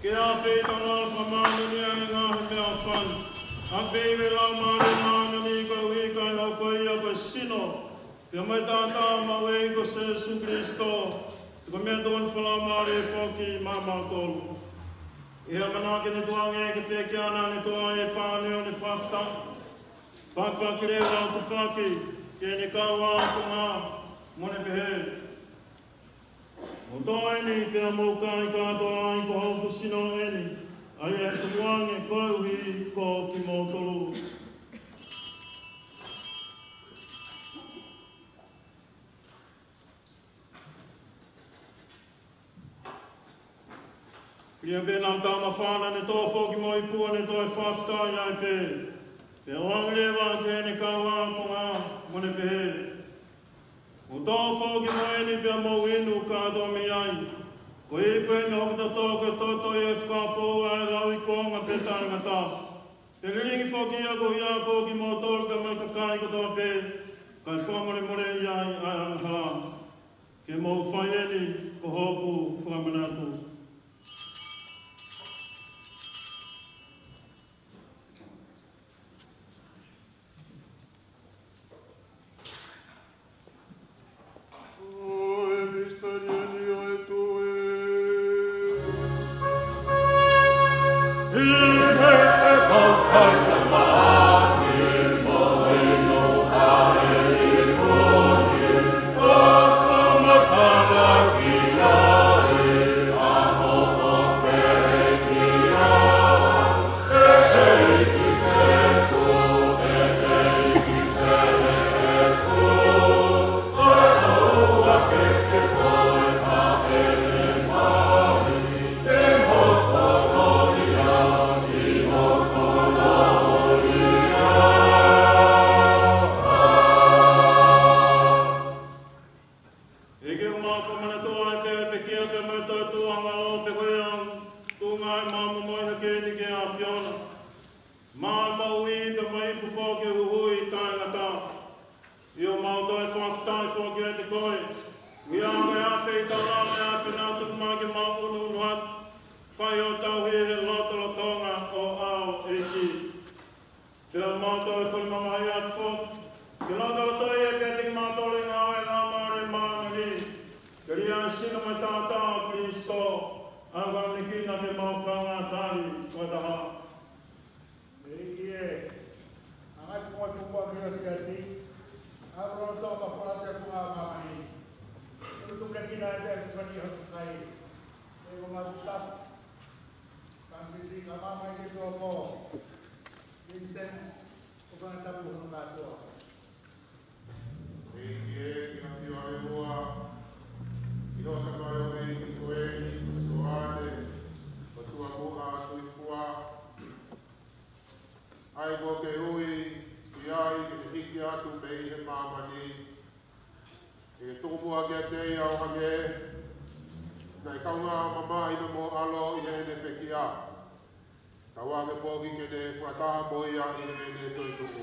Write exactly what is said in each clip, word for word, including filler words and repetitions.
Ke ʻafeitaulalo fakamāʻoniʻoniʻi ʻa e ngaahi meʻafani. ʻApē ʻi he Laumālie Māʻoniʻoni koeʻuhi kae hoko ia ko e sino pea mo e taʻataʻa ʻo homau ʻEiki ko Sēsū Kilisitō, ko e meʻatokoni fakalaumālie foki maʻamautolu. ʻI he ʻamanaki ʻe tuʻu ange ke pekia naʻa ne toʻo ai e paane ʻo ne fakafetaʻi, pakipaki leva ʻo tufaki ki heʻene kau ākonga, mo ne pehē: Mou toʻo eni pea mou kai kātoa, ʻa ia ko hoku sino eni, ʻa ia ʻe tuku ange koeʻuhi ko kimoutolu. Pea ʻi he ʻaho naʻa tau mafana, ne toʻo foki mo e ipu ʻo ne toe fakafetaʻi ai pē, pea ʻoange leva ki heʻene kau ākonga, mo ne pehē: Mou toʻo foki mo eni pea mou inu kātoa mei ai. Ko e ipu eni ʻo hoku toto, ko e toto ia ʻe fakafoʻou ʻa e lauikuonga pea taʻengata. Pea lilingi foki ia koeʻuhi ko kimoutolu pea mo e kakai kotoa pē, kae fakamolemoleʻi ai ʻa e angahala. Ke mou fai eni ko hoku fakamanatu. ʻEiki, ʻoku mau fakamanatu ʻa e pekia pea mo e toetuʻu angalo, pea ko ia ʻoku tuʻunga ai ʻemau momoʻi hake ni ki he ʻAfiona, maʻu ʻa e moʻui pea mo e ipu foki ʻo e huhuʻi taʻengata. ʻIo, mau toe fakafetaʻi foki kiate koe, ʻi he ʻaho ni ʻa e ʻafeitaulalo ʻa e ʻAfiona, tuku mai ke mau ʻunuʻunu atu, fai ʻo tauhi ʻi he lotolotonga ʻo e ʻEiki. Pea mau toe kole mamahi atu foki ke lotolotoʻi ʻe kimautolu ʻa e ngāue ʻa e Laumālie Māʻoniʻoni, ke lea ʻa e sino mo e taʻataʻa ʻo Kilisitō, ʻa ia ʻoku ʻamanekina ke mau kaungā tali fakataha. ʻEiki ē, ʻa e ngaahi pupuaki ʻo e siasi, ʻa e lotolotonga ʻo e fakafofonga ʻo māmani, ʻoku tuku ke kina ʻe te ʻoku fani hotu kai, ʻe ʻo ngā tapu, Fānasisi, ka māmani ki tō pō. Vincent, ʻoku fana tapu hono kātoa. ʻEiki ē, ʻi he ʻafio ʻa e ua, ʻi hoʻo tamaioʻeiki ko eni, ko Soane, ʻOtua Muʻa Tuʻifua, ʻa ia kuo ke ui ki ai ke ne hiki atu mei he māmani, ke ke tuku muʻa kiate ia ʻo hangē naʻe kaungā mamahi mo e ʻAlo ʻi heʻene pekia, kae ʻoua ke foki ke ne fakataha mo ia ʻi heʻene toetuʻu.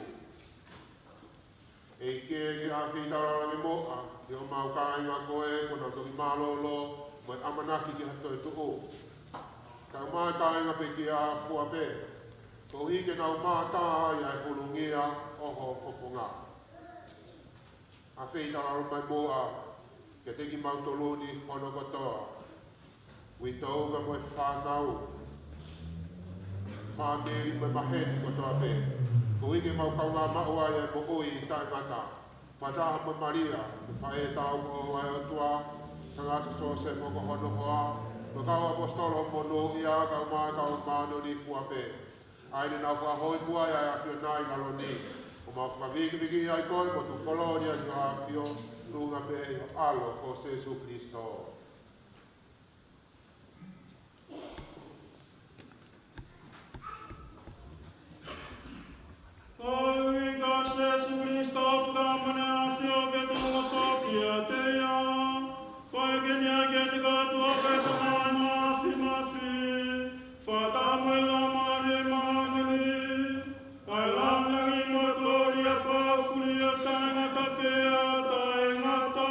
ʻEiki ē, ke ʻafeitaulalo ange muʻa ʻi homau kāinga ko ē kuo nau toki mālōlō mo e ʻamanaki ki ha toetuʻu, kae ʻumaʻā e kāinga pekia fua pē, koeʻuhi ke nau mātā ai ʻa e ʻulungia ʻo ho fofonga. ʻAfeitaulalo mai muʻa kiate kimautolu ni hono kotoa, uitou pea mo e fānau, fāmili mo e maheni kotoa pē, koeʻuhi ke mau kaungā maʻu ai ʻa e moʻui taʻengata, fakataha mo Malia, ko e faʻē taʻeʻoua ʻo e ʻOtua, Sangata Siosefa ko hono hoa, mo e kau ʻaposetolo monūʻia, kae ʻumaʻā e kau māʻoniʻoni fua pē, ʻa ia ne nau fakahōifua ai ʻa e ʻAfiona ʻi lalo ni, ʻoku mau fakavikivikiʻi ai koe mo tuku kolōlia ki ho ʻAfio, tuʻunga pē ʻi ho ʻAlo ko Sēsū Kilisitō. Koeʻuhi ko Sēsū Kilisitō, fakamoʻoni ʻa e ʻAfio, ke tuʻunga foki kiate ia, fai ʻaki eni ʻa e kete kātoa pē ʻa e Tamai Māfimafi, fakataha mo e Laumālie Māʻoniʻoni, ʻa e lāngilangi mo e kolōlia, fakafuliʻi ʻo taʻengata pea taʻengata.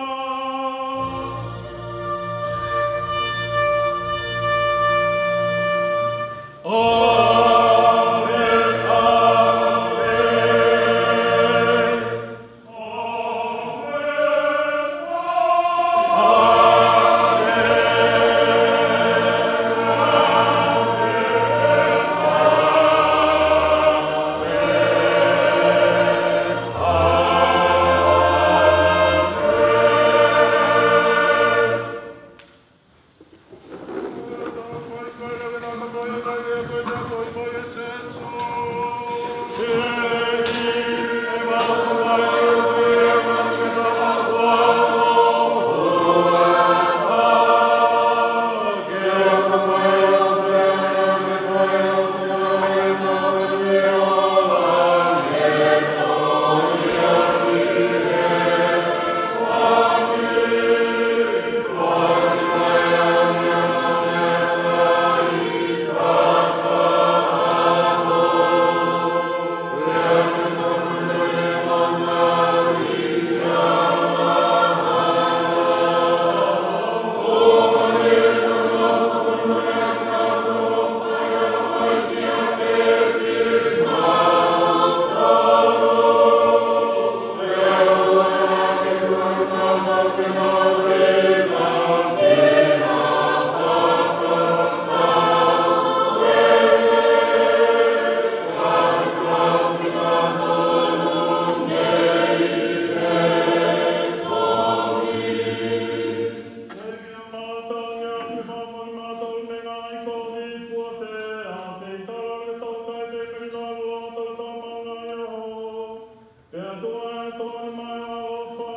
Tō mai ʻa e ʻofa,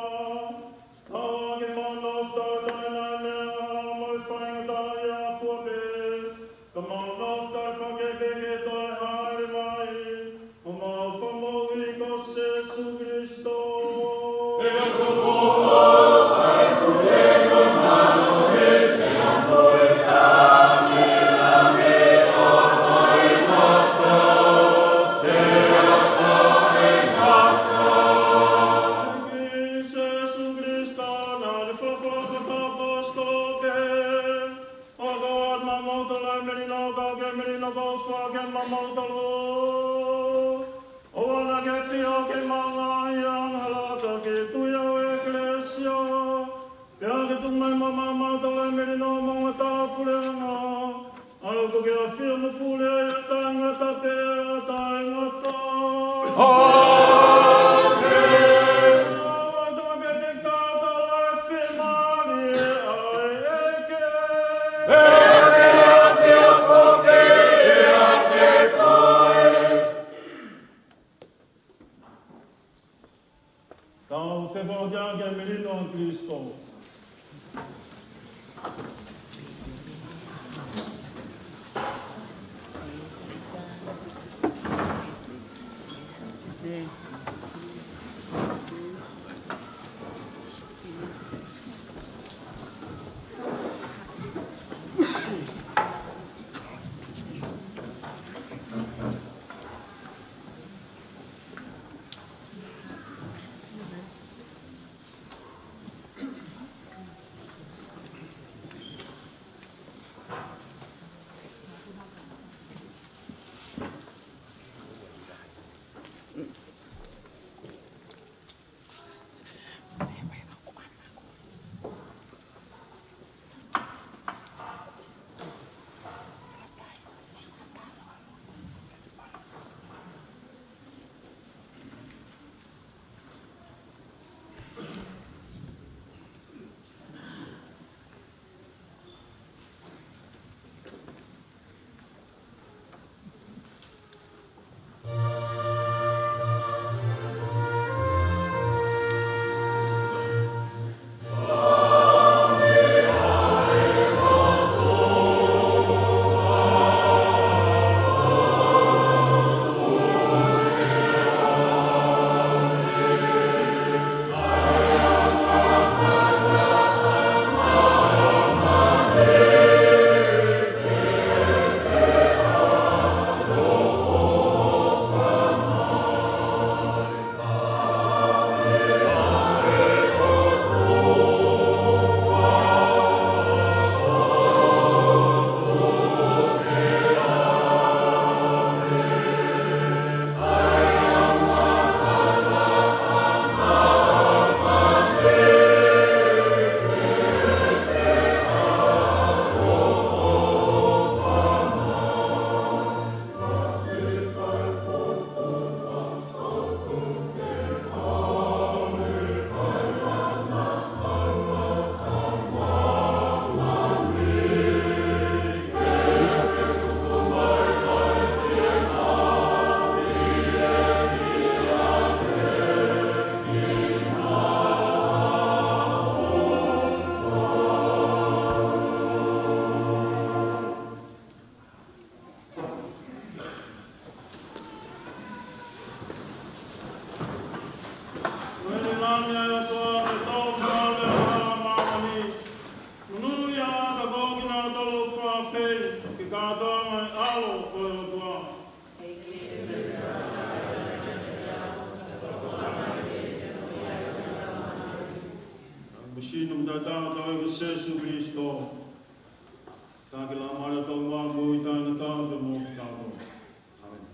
ʻa e ʻofa ke mau nofo taʻe taʻenai mei he angahala mo e faingataʻaʻia ʻa e ʻAfiona pē, ka mau nofo taʻe fakakeke ke toe hāʻele mai ʻa homau Fakamoʻui ko Sīsū Kalaisi. Sīsū Kalaisi, naʻe folofola ki he kau ʻaposetolo, ʻOku ou ʻoatu maʻamautolu ʻa e melino, ka ʻoku ʻikai melino kotoa ʻa kimautolu. ʻOua naʻa ke ʻafio ʻi heʻemau ngaahi angahala, ka ke tui ʻa e ʻEkelesia. Pea ke tuku mai maʻamautolu ʻa e melino ʻo homau ngata puleʻanga, ʻa ia ʻoku ke ʻafio mo pule ai ʻo taʻengata pea taʻengata. ʻĀmeni. ʻOtua, ke ke kātaki ʻa e fiemālie ʻa e ʻEiki. Pea ke ʻafio foki ʻiate koe. Tau feʻiloaki ʻaki e melino ʻo Kalaisi. Ko e lami ʻa e ʻOtua, ʻe toʻo ki māmani ʻa māmani. Monūʻia ʻa e kau kinautolu ʻoku fakaafeʻi ke kātoa mai ʻa e ʻAlo ʻo e ʻOtua. Ko e sino mo e taʻataʻa ʻo hotau ʻEiki ko Sīsū Kalaisi. Ka ke lama le tau ma mo i taʻengata pea mo kitautolu. ʻĀmeni.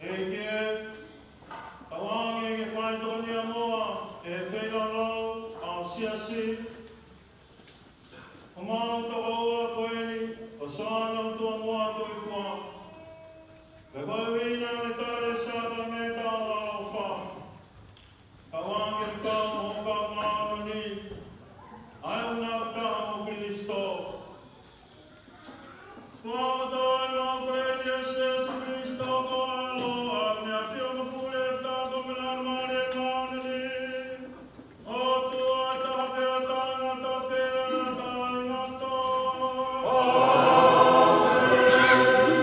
ʻEiki, tauange ke fai tokoni ʻa e feilaulau ʻa ho siasi, ʻo mau tokoua ko eni, ʻo Soana ʻOtua Motuifua. Pea ko e uiuiʻi ʻo e tali ʻa e sākalamēniti ʻo e ʻaloʻofa. Tauange ke kau mo e kau māʻoniʻoni, ʻa ia ʻoku nau taha mo Kalaisi. Fakatauange ʻa e ʻEiki ko Sīsū Kalaisi ko e ʻAlo, ʻa ia ʻoku ne ʻafio mo pule ʻi he taʻataʻa mo e Laumālie Māʻoniʻoni, ʻOtua taha pē ʻo taʻengata pea taʻengata. ʻĀmeni.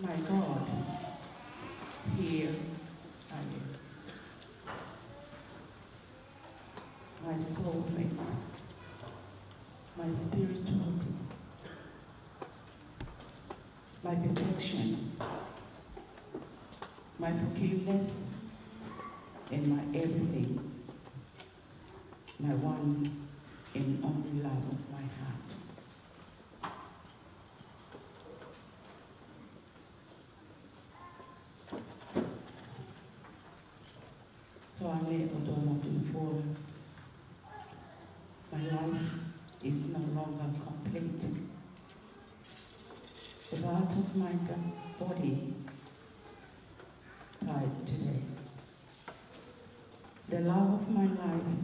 My God, here I am. My soulmate, my spirituality, my perfection, my forgiveness, and my everything, my one and only love of my heart. So I let go of my before. My life is no longer complete. The part of my go- body died today. The love of my life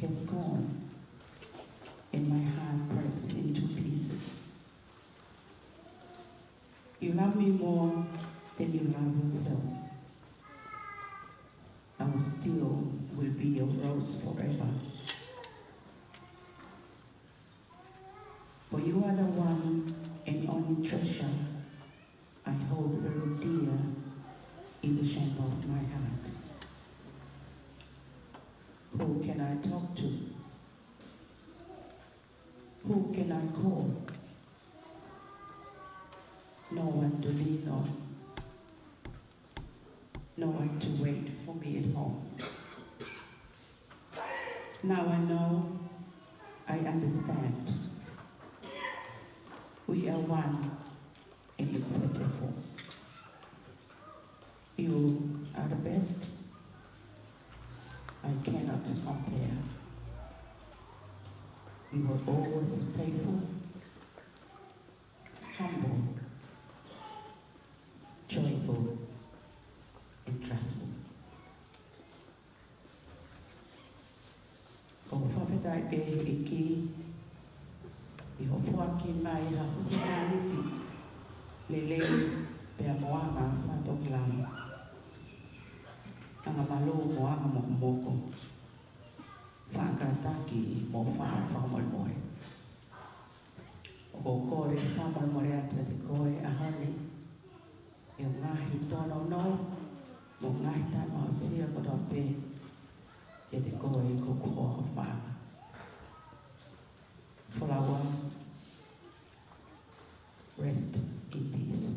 has gone, and my heart breaks into pieces. You love me more than you love yourself. I will still will be your rose forever. For you are the one and only treasure I hold very dear in the chamber of my heart. Who can I talk to? Who can I call? No one to lean on. No one to wait for me at home. Now I know, I understand. We are one and inseparable. You are the best. I cannot compare. You were always faithful, humble, joyful, and trustful. ʻOku fakafetaʻi pē ʻEiki ʻi hoʻo foaki mai ha husepāniti lelei pea mo anga fakatōkilalo, anga mālō mo anga mokomoko, faʻa kātaki mo faʻa fakamolemole. ʻOku ou kole fakamolemole atu kiate koe ʻaho ni, ʻi he ngaahi tōnounou mo e ngaahi tama ʻo e sia kotoa pē, kiate koe ko e ʻOtua ʻo e fānau. Folaua, rest in peace.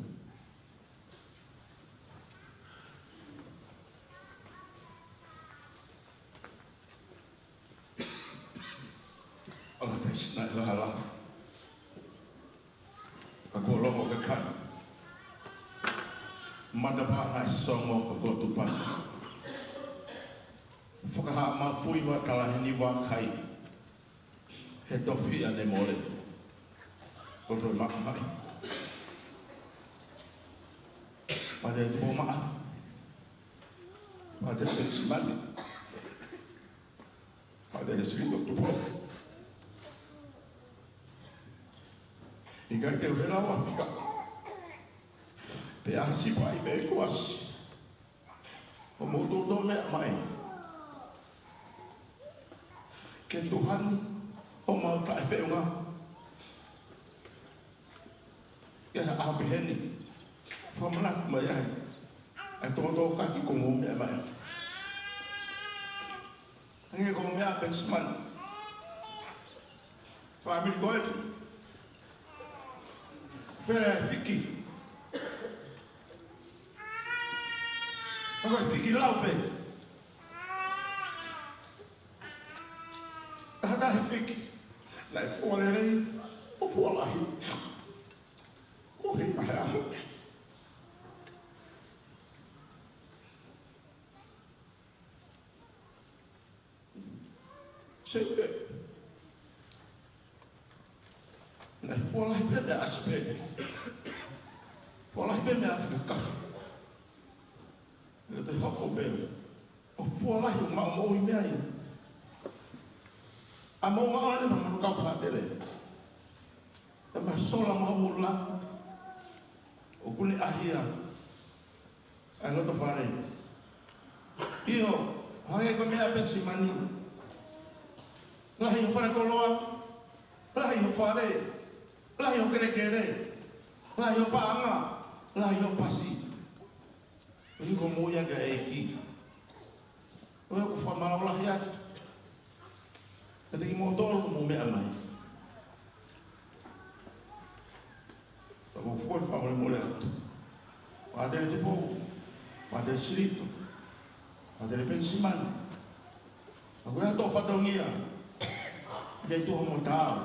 ʻOla taisi naʻe lahala. Ka kuo longo ke kai. Matapā naʻe songo ka kuo tupatu. Fakahā mafui wa tala heni wa kai. He tofiʻa ne mole. Ko toe maka mai. Pate tupo maʻa. Pate pensimani. Pate he siko tupo. ʻIkai te u hela ua fika. Pea sipa i me kuasi. ʻO mou toutou meʻa mai. Ke tuhan homau taʻefeʻunga. Ke ha ʻaho pehē ni. Fakamanatu mai ai. ʻA e tōtōkaki ko mou meʻa mai. Hangē ko e meʻa ʻa Penisimani. Fāmili ko ē. Fele e fiki. Ka ko e fiki lau pē. Taha taha e fiki. Naʻe fua lelei, ʻo fua lahi. Ko e hā e ʻaho. Seuke. Naʻe fua lahi pē meʻa ʻasi pē. Fua lahi pē meʻa ʻafi kakaha. Naʻe te hoko pē. ʻO fua lahi ʻo maʻu moʻui meʻa ia. ʻA moʻui ʻa e manukau pātele. ʻE ma sola ma hula. ʻOku ne ʻahia. ʻA e loto fale. ʻIo, hangē ko e meʻa ʻa Penisimani. Lahi ho fale koloa, lahi ho fale, lahi ho kelekele, lahi ho paʻanga, Lahi hoʻo pasi. ʻOku ʻikai ko e moʻui ʻa e ʻEiki. ʻOku ou fakamālō lahi atu kiate kimoutolu hoʻomou meʻa mai. Pea ʻoku ou fakamolemole atu. Fātele Tupou, Fātele Silito, Fātele Penisimani. ʻOku ʻi ai haʻatau fatongia ʻikai tuha mo taau.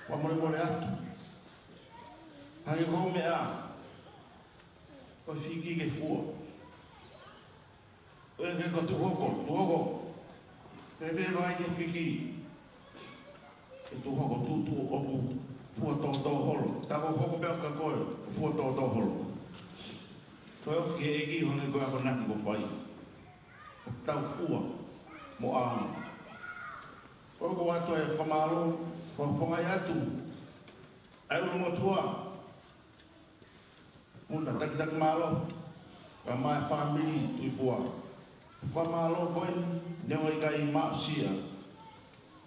Fakamolemole atu. Hangē ko e meʻa ko e fiki ke fua. ʻOku ʻikai ko e tuʻu hoko, tuʻu hoko. Fēfē e vakai ki he fiki? Ke tuʻu hoko, tuʻu, tuʻu ʻoku fua tōtō holo. Tā ko e hoko pē ʻa koe, fua tōtō holo. Ko e ofi ki he ʻEiki ʻo hangē ko e akonaki kuo fai. Tau fua mo ʻaonga. Ko e ʻoatu e fakamālō, ko e fakaʻaongaʻi atu ʻa e ʻulumotuʻa. Puna, takitaki mālohi, kae ʻumaʻā e fāmili Tuʻifua. Fakamālō ko eni, neongo ʻikai maʻusia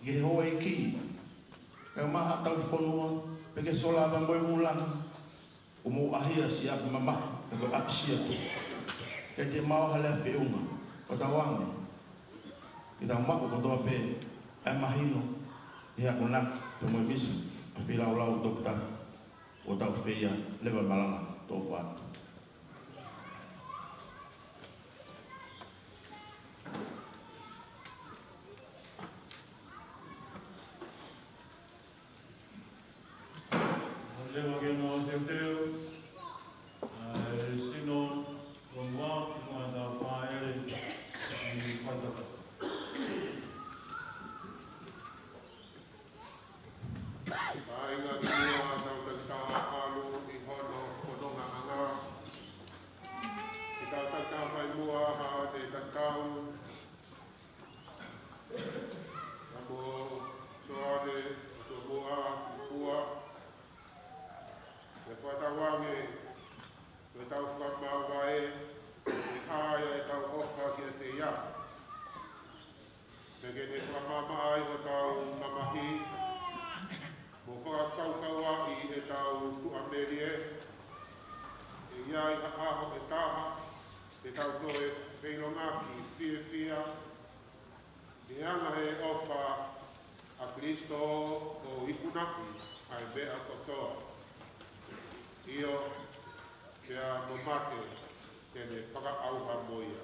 ʻi he houʻeiki, kae ʻumaʻā haʻatau fonua, pea ke sola ʻa e vangoi mulana, ʻoku mou ʻaʻahi siʻi ʻapi mamahi, pea ko e ʻapi Siapo. Ke te maʻu ha lea feʻunga, ʻo tau ange, ke tau maʻu kotoa pē ʻa e mahino ʻi he akonaki, pea mo e misi ʻa e feilaulau toputapu. ʻO tau feia leva malanga tō fatu. Leva ke nau teuteu, ʻa e sino, ʻo mua, ki muʻa ʻetau fāʻele, ʻi Paipasa. Kāinga, ki muʻa ʻetau takitaha ʻalu ʻi hono fonongaʻanga. Ki he takitaha fai muʻa haʻane tatau. Ka mo Soane, ʻo tuʻu muʻa, ki muʻa. Ke fakatauange, ko ʻetau fakamavae, ʻe hā ia ʻetau ʻofa kiate ia. Pea ke ne fakamaama ai hotau mamahi, mo fakakaukauaʻi ʻetau tuʻamelie, ʻe ʻi ai ha ʻaho ʻe taha, te tau toe feʻiloaki fiefia, ʻi he anga ʻe he ʻofa ʻa Kalaisi ʻo ikunaʻi ʻa e meʻa kotoa. ʻIo, pea mo mate, te ne fakaʻauha mo ia.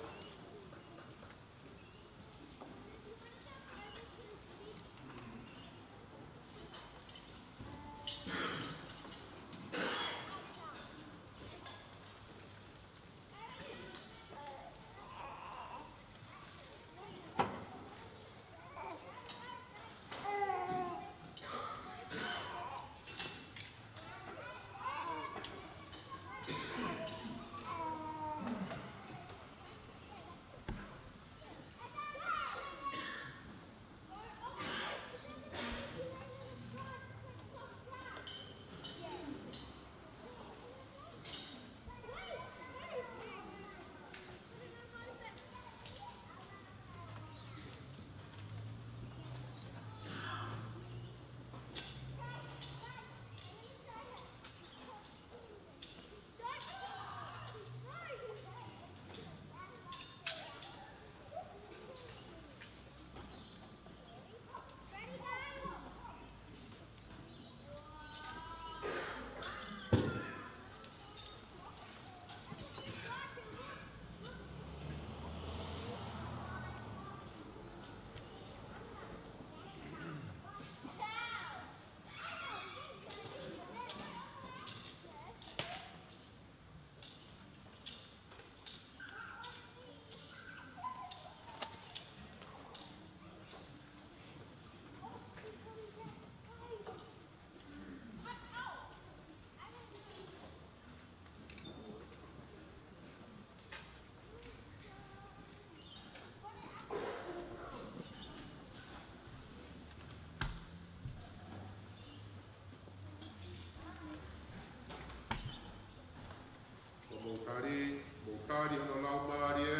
Ko mou tali, mou tali hono laumālie,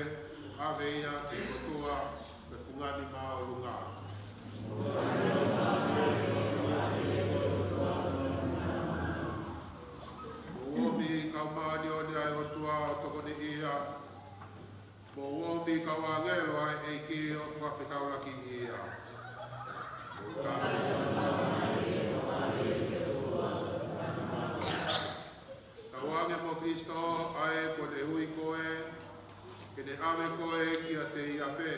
ʻave ia ki he ʻOtua, ko e fungani māʻolunga. Mou omi kau māʻoniʻoni ʻOtua ʻo tokoniʻi ia, mo e ʻū ʻomi kau ʻāngelo ʻa e ʻEiki ʻo fakafetaulaki ia. Tauange mo Kristo, ʻa ē kuo ne ui koe, ke ne ʻave koe kiate ia pē.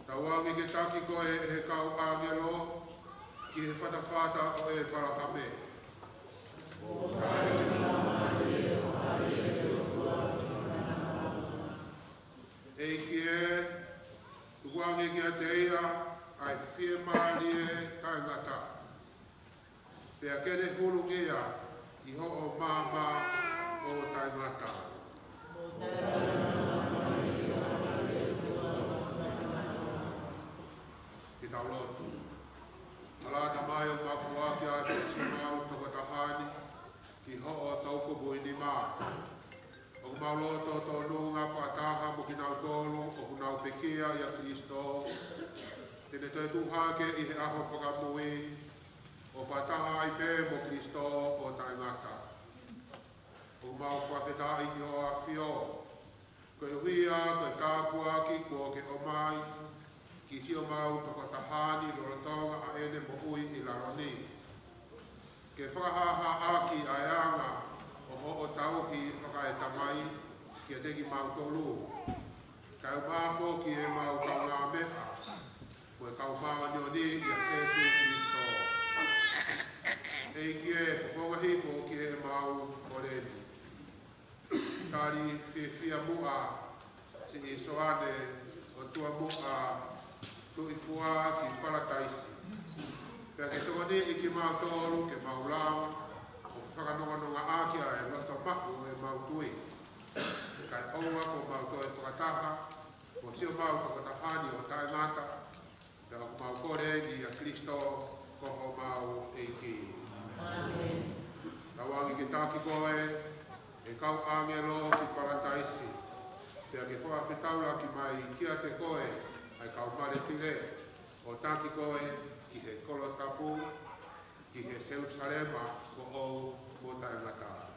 Tauange ke taki koe ʻe he kau ʻāngelo ki he fatafata ʻo ʻĒpalahame. ʻEiki ē, tukuange kiate ia ʻa e fiemālie taʻengata, pea ke ne hulungia ʻi hoʻo maama ʻo taʻengata. Ke tau lotu. ʻAlā Tamai, ʻoku mau foaki atu siʻemau toko taha ni ki hoʻo toʻukupu ʻi nima. ʻOku mau loto tonu ngāue fakataha mo kinautolu ʻoku nau pekia ʻia Kristo, ke ne toe tuʻu hake ʻi he ʻaho fakamui, ʻo fakataha ai pē mo Kristo ʻo taʻengata. ʻOku mau fakafetaʻi ki hoʻo ʻAfio, koeʻuhi ko e tāpuaki kuo ke ʻomai ki siʻomau toko taha ni lolotonga ʻa ʻene moʻui ʻi lalo ni, ke fakahāhāʻaki ʻa e anga ʻo hoʻo tauhi fakaetamai kiate kimautolu, kae ʻumaʻā foki ʻemau kaungāmeʻa mo e kau māʻoniʻoni ʻia Sīsū Kristo. ʻEiki ē, fofonga hifo ki heʻemau kole ni. Tali fiefia muʻa siʻi Soane ʻOtua Muʻa Tuʻifua ki Palataisi, pea ke tokoniʻi kimautolu ke mau lava ʻo fakanonganongaʻaki ʻa e loto maʻu ʻo ʻemau tui, kae ʻoua kuo mau toe fakataha mo siʻomau toko taha ni ʻo taʻengata, pea ʻoku mau kole eni ʻia Kristo ko homau ʻEiki. ʻĒmeni. Tauange ke taki koe ʻe he kau ʻāngelo ki Palataisi, pea ke fakafetaulaki mai kiate koe ʻa e kau mātele, ʻo taki koe ki he kolo tapu, ki he Selusalema foʻou mo taʻengata.